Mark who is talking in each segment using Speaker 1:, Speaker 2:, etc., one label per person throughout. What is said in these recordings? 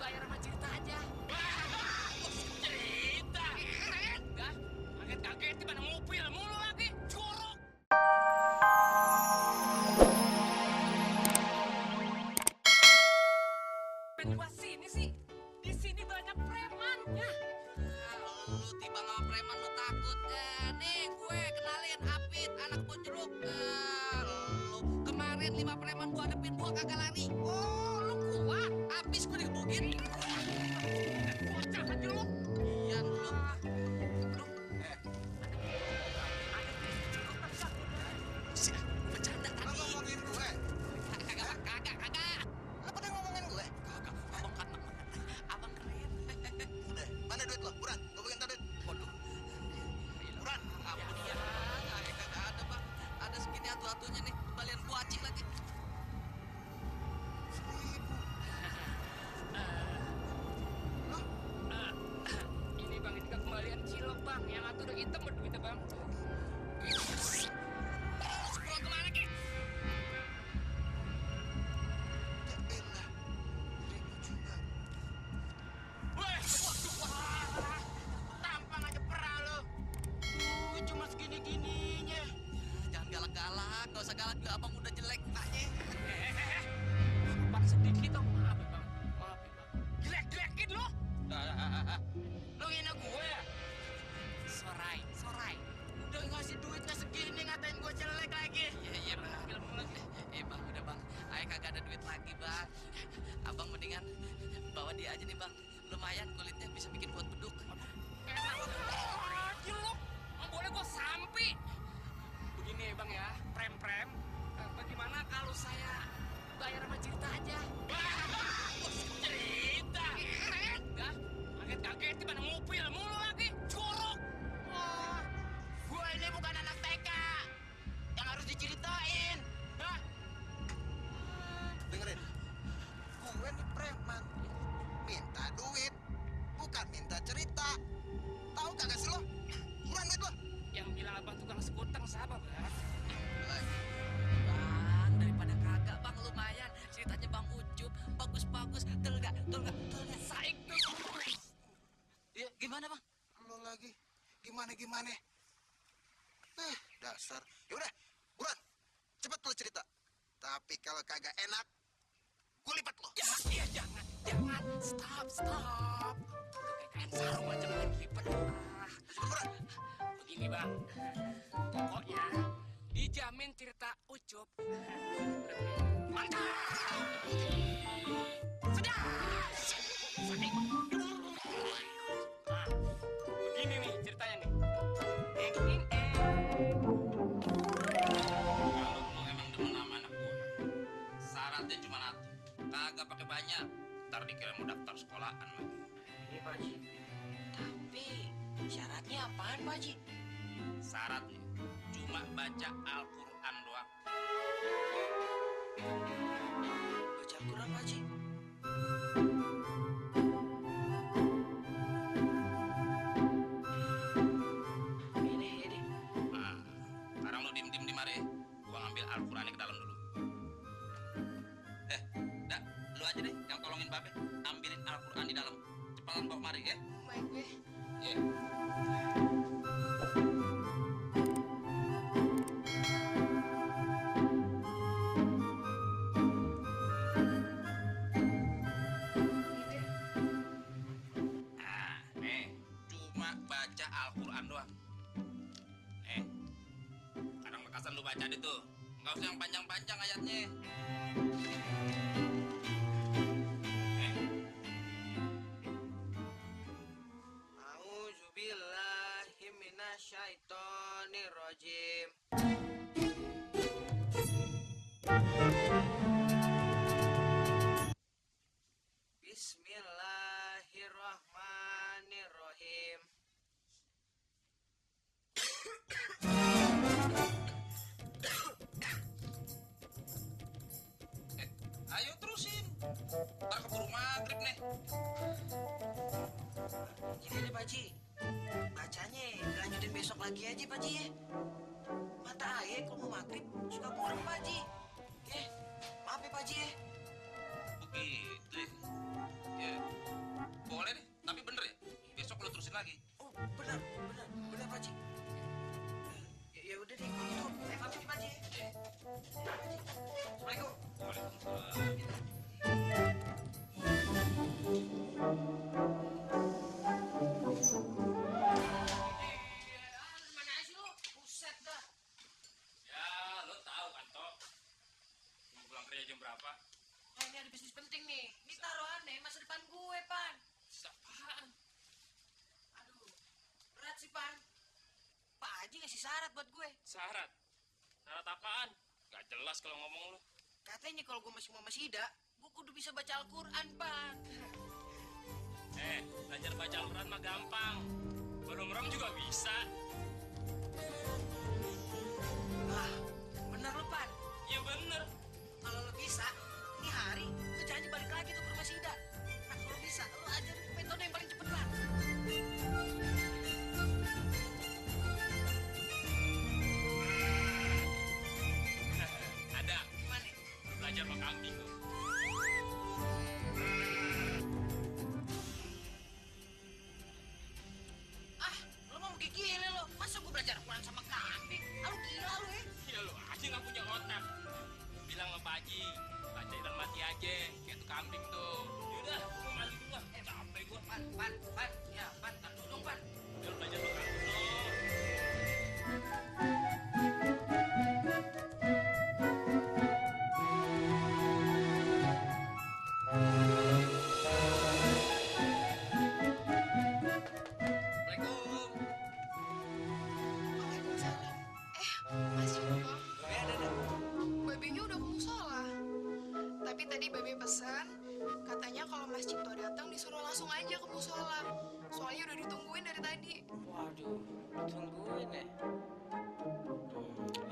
Speaker 1: bayar sama cerita aja. Cerita? Enggak, kaget-kaget di mana mobil mulu lagi, jorok. Penjual sini sih, di sini banyak preman ya.
Speaker 2: Lu tiba sama preman lu takut. Nih gue kenalin Apit, anak Bonjeruk. Lu kemarin 5 preman gua hadepin gua kagak lari.
Speaker 1: Oh, lu kuat.
Speaker 2: Habis gue digebukin.
Speaker 1: Bocah aja lu.
Speaker 2: Iya lu.
Speaker 1: Aduh, ada lu tersang.
Speaker 2: Sih, bercanda
Speaker 3: Lo
Speaker 2: tadi.
Speaker 3: ngomongin gue?
Speaker 2: Kagak.
Speaker 3: Apa dia ngomongin gue?
Speaker 2: Kagak. Abang keren.
Speaker 3: Udah, mana duit lo? Buran, gue pengen duit.
Speaker 2: Waduh.
Speaker 3: Buran.
Speaker 2: Ampun ya. Kagak ada, Bang. Ada segini atu-atunya nih. Kalian kuaci lagi.
Speaker 3: 1.000.
Speaker 1: Ini bang, ini kembalian cilok bang. Yang satu udah hitam duitnya bang.
Speaker 2: Pulang kemana, Ki?
Speaker 3: Ya elah, 1.000 juga.
Speaker 1: Weh, waduh, tampang aja perah lo. Duit cuma segini-gininya.
Speaker 2: Jangan galak-galak. Gak usah galak. Abang udah jelek mukanya.
Speaker 1: Pak sedikit dong, maaf ya bang. Maaf ya bang. Jelek-jelekin lo. Lo ngina gue ya? Sorai. Udah ngasih duitnya segini ngatain gue jelek lagi.
Speaker 2: Iya, Bang.
Speaker 1: Ambil lagi.
Speaker 2: Bang, udah, Bang. Ayah kagak ada duit lagi, Bang. Abang mendingan bawa dia aja nih, Bang. Lumayan kulitnya bisa bikin buat beduk.
Speaker 1: Enak aja lo. Nggak boleh gue sampi. Begini ya bang ya, prem. Bagaimana kalau saya bayar sama cerita aja? Cerita? Enggak, kaget-kaget di mana mobil mulu lagi, jorok. Oh, gue ini bukan anak TK yang harus diceritain. Hah?
Speaker 3: Dengerin, gue nih preman. Minta duit, bukan minta cerita. Tahu kagak sih lo? Buran duit lo.
Speaker 1: Yang bilang abang tukang sekutang siapa bang?
Speaker 2: Bang, daripada kagak, Bang, lumayan. Ceritanya Bang Ucup, bagus-bagus. Betul nggak? Saik tuh. Iya, gimana, Bang?
Speaker 3: Lo lagi, gimana? Dasar. Yaudah, Buran, cepet lo cerita. Tapi kalau kagak enak, gue lipat lo.
Speaker 1: Ya, jangan. Stop. Kayak kain sarung aja main lipat.
Speaker 3: Buran,
Speaker 1: Begini bang, pokoknya dijamin cerita Ucup. Mantap. Sedap. Saking. Nah, begini nih ceritanya nih.
Speaker 2: Kalau lu emang demen sama anak gua, syaratnya cuma satu. Kagak pakai banyak. Ntar dikira mau daftar sekolahan lagi.
Speaker 1: Iya Pak Haji. Tapi syaratnya apaan Pak Haji?
Speaker 2: Syaratnya cuma baca Al-Quran doang.
Speaker 1: Baca Al-Quran Pak Haji. Ini.
Speaker 2: Nah, sekarang lu diem di mari. Gua ngambil Al-Qurannya ke dalam dulu. Dah, lu aja deh yang tolongin Babe. Ambilin Al-Quran di dalam. Cepetan bawa kemari ya.
Speaker 1: Baik deh.
Speaker 2: Iya. Nah, nih, cuma baca Al-Quran doang. Kadang bekasan lu baca deh tuh. Nggak usah yang panjang-panjang ayatnya.
Speaker 1: A'udzubillahiminasyaitonirrajim. Bismillahirrahmanirrahim.
Speaker 2: Ayo terusin. Ntar keburu maghrib nih.
Speaker 1: Gini deh Pak Haji, bacanya lanjutin besok lagi aja Pak Haji ya. Mata ayah kalau mau maghrib suka kurang Pak Haji. Maaf ya Pak Haji ya.
Speaker 2: Begitu.
Speaker 4: Iya. Boleh deh, tapi bener ya. Besok lo terusin lagi.
Speaker 3: Oh, benar, Pak Haji. Ya udah deh, kalau gitu. Pamit nih, Pak Haji. Assalamualaikum.
Speaker 4: Waalaikumsalam.
Speaker 2: Mana aja lu? Buset dah.
Speaker 1: Ya, lo tahu kan, Tok. Mau pulang kerja jam berapa?
Speaker 2: Ini ada bisnis penting nih. Ini taruhannya masa depan gue, Pan.
Speaker 1: Apaan?
Speaker 2: Aduh, berat sih, Pan. Pak Haji ngasih syarat buat gue.
Speaker 1: Syarat? Syarat apaan? Gak jelas kalau ngomong lu.
Speaker 2: Katanya kalau gue masih mau Masida, gue kudu bisa baca Al-Quran, Pan.
Speaker 1: Belajar baca Al-Quran mah gampang. Merem-merem juga bisa.
Speaker 2: Wah, bener lu, Pan.
Speaker 1: Iya bener.
Speaker 2: Kalau lo bisa, ini hari gue janji balik lagi tuh ke rumah Sida. Nah, kalau bisa, lo ajarin metode yang paling cepet, Pan.
Speaker 1: Ada.
Speaker 2: Gimana?
Speaker 1: Belajar sama kambing tuh.
Speaker 2: Ah, lo mau gile lo. Masa gue belajar Al-Quran sama kambing? Ah, lo gila lo ya.
Speaker 1: Ya lu aja nggak punya otak. Bilang sama Pak Haji, baca dan mati aja, kayak tuh kambing tuh. Yaudah, gua mandi dulu lah. Capek gua.
Speaker 2: Pan. Ya, Pan, tar dulu dong, Pan.
Speaker 1: Udah lu belajar sama kambing lo.
Speaker 4: Assalamualaikum.
Speaker 5: Waalaikumsalam. Mas Joko,
Speaker 3: Ya, ada.
Speaker 5: babenya udah ke musola. Tapi tadi babe pesan, katanya kalau Mas Cipto datang disuruh langsung aja ke musola. Soalnya udah ditungguin dari tadi.
Speaker 3: Waduh, tungguin ya.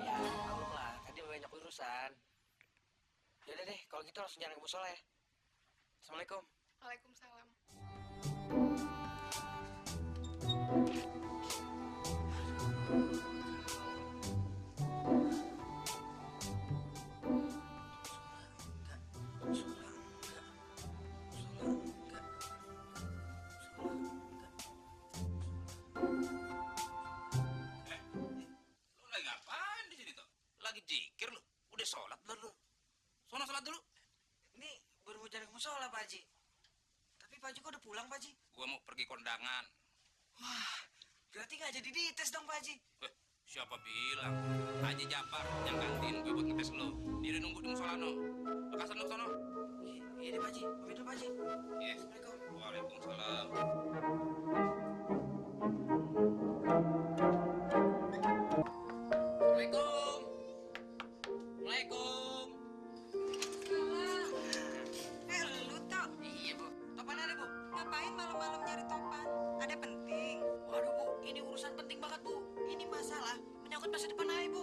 Speaker 3: Ya, maklum lah, tadi banyak urusan. Yaudah deh, kalau gitu langsung jalan ke musola ya. Assalamualaikum.
Speaker 5: Waalaikumsalam.
Speaker 4: Lu lagi ngapain di sini tuh? Lagi zikir lu? Udah sholat belum lu? Sono sholat dulu.
Speaker 3: Ini baru mau jalan ke musola, Pak Haji. Tapi Pak Haji kok udah pulang, Pak Haji?
Speaker 4: Gua mau pergi kondangan.
Speaker 3: Wah, berarti nggak jadi dites dong, Pak Haji.
Speaker 4: Siapa bilang? Haji Japar yang gantiin gue buat ngetes lu. Dia udah nunggu di musola no. Bekasan lu sono.
Speaker 3: Iya deh, Pak Haji. Pamit dulu, Pak Haji.
Speaker 4: Iya.
Speaker 3: Assalamualaikum.
Speaker 4: Waalaikumsalam.
Speaker 2: Assalamualaikum. Waalaikum.
Speaker 6: Lu Tok,
Speaker 2: Iya, Bu. Topan ada, Bu?
Speaker 6: ngapain malam-malam nyari topan? Ada penting?
Speaker 2: Waduh, Bu. Ini urusan penting banget, Bu. Ini masalah menyangkut masa depan Ayah, Bu.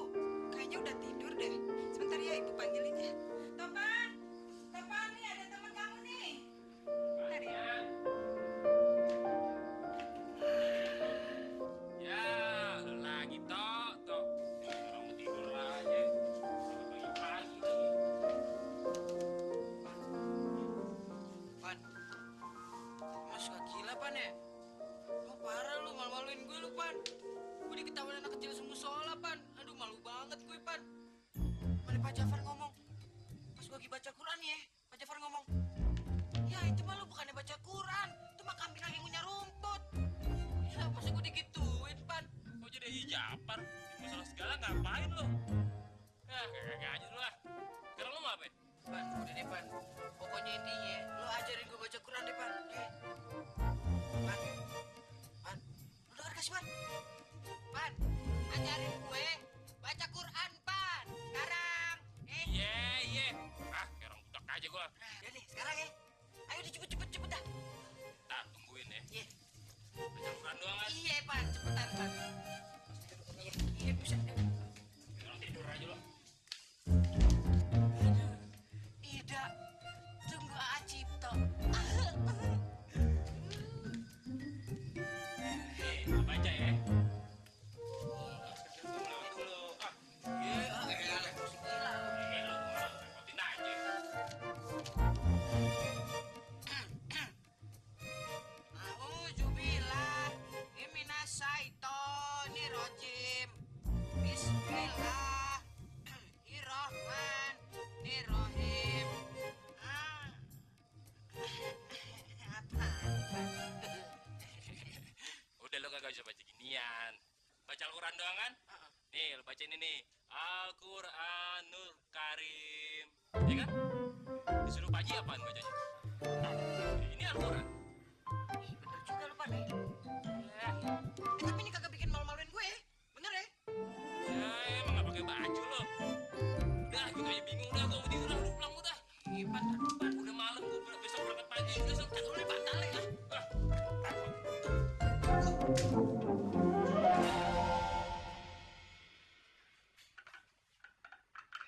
Speaker 6: Kayaknya udah tidur deh. Sebentar ya, Ibu panggilin ya. Topan, Topan nih ada teman kamu nih. Tadi.
Speaker 1: Ya, lu lagi Tok. Orang mau tidur aja. Pagi-pagi lagi.
Speaker 2: Pan. Mas suka gila, Pan ya? Oh, parah lu, malu-maluin gue lu, Pan. Gue diketawain anak kecil semusola, Pan. Aduh, malu banget gue, Pan. Mana Pak Jafar ngomong? Pas gue lagi baca Quran ya, Pak Jafar ngomong. Ya, itu mah lu bukannya baca Quran. Itu mah kambing lagi ngunyah rumput. Ya, masa gue digituin, Pan?
Speaker 1: Kok jadi hijapar? Di musola segala ngapain lu? Kagak aja lu lah. Sekarang lu mau apa?
Speaker 2: Pan, udah deh, Pan. Pokoknya intinya, lu ajarin gue baca Quran deh, Pan. Ya. Pan, Pan, lu denger gak sih, Pan? Pan, ajarin gue baca Quran, Pan. Sekarang.
Speaker 1: Iya. Kayak orang budak aja gua.
Speaker 2: Ya nih, sekarang ya. Ayo deh, cepet dah.
Speaker 1: Tungguin ya.
Speaker 2: Iya,
Speaker 1: Baca Quran doang kan?
Speaker 2: iya, Pan. Cepetan, Pan. Iya, buset.
Speaker 1: Kayak orang tidur aja lo.
Speaker 2: Ida, tunggu Acipto.
Speaker 1: Baca ya.
Speaker 2: Gila lu.
Speaker 1: Lu repotin aja.
Speaker 2: Astagfirullahaladzim. Bismillahirrahmanirrahim. Ah. Apa?
Speaker 4: Udah lo kagak usah baca ginian. Baca Al-Quran doang kan? Nih, lo baca ini nih. Al-Quranul Karim. Ya kan? Disuruh Pak Haji apaan bacanya? Ini Al-Quran.
Speaker 2: Ih, bener juga lu, Pan. Tapi ini kagak bikin malu-maluin gue. Bener ya?
Speaker 4: Ya, emang gak pakai baju lo. Udah, gue kayak bingung dah. Gue mau tidur dah, udah pulang udah.
Speaker 2: Iya, Pan.
Speaker 4: Udah malam, gue besok berangkat pagi. Besok
Speaker 2: Lu nih batal ya.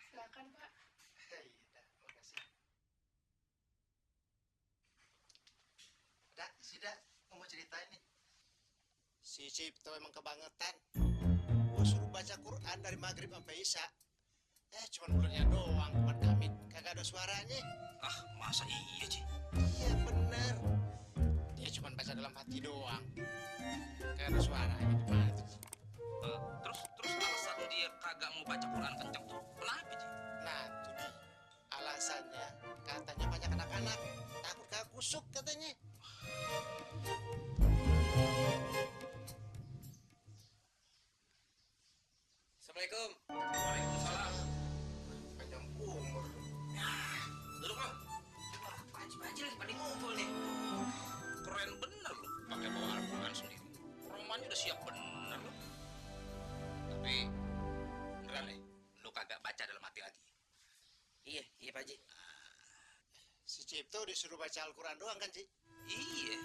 Speaker 5: Silakan, Pak.
Speaker 3: Dak, si Dak, mau cerita ini. Si Cipto emang kebangetan. Gua suruh baca Quran dari maghrib sampai isya. Cuman mulutnya doang, buat Hamid. Kagak ada suaranya.
Speaker 4: Ah, masa iya, Ci?
Speaker 3: Iya bener. Dia cuma baca dalam hati doang. Kagak ada suaranya. Gimana tuh?
Speaker 4: Terus alasan dia kagak mau baca Quran kenceng tuh kenapa, Ci?
Speaker 3: Nah, itu dia. Alasannya katanya banyak anak-anak. Takut kagak kusuk katanya.
Speaker 2: Assalamualaikum.
Speaker 4: Waalaikumsalam.
Speaker 3: Panjang umur.
Speaker 4: Duduk lo.
Speaker 2: Wah, panci lagi pada ngumpul nih.
Speaker 4: Keren bener lo. Pakai bawa Al-Quran sendiri. Romannya udah siap bener lo. Tapi beneran nih, lo kagak baca dalam hati lagi.
Speaker 2: Iya, Pak Haji.
Speaker 3: Si Cipto disuruh baca Al-Quran doang kan, Ci?
Speaker 4: Iya.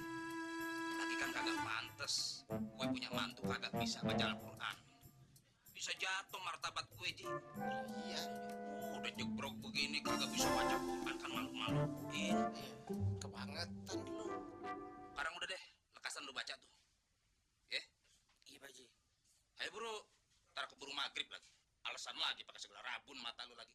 Speaker 4: Lagi kan kagak pantes. Gue punya mantu kagak bisa baca Al-Quran. Bisa jatuh martabat gue, Ji.
Speaker 3: Iya.
Speaker 4: Udah jebrok begini kagak bisa baca Quran kan malu-malu. Iya.
Speaker 3: Kebangetan lu.
Speaker 4: Sekarang udah deh, lekasan lu baca tuh. Ya?
Speaker 2: Iya, Pak Haji.
Speaker 4: Ayo bro, ntar keburu maghrib lagi. Alasan lagi pakai segala rabun mata lu lagi.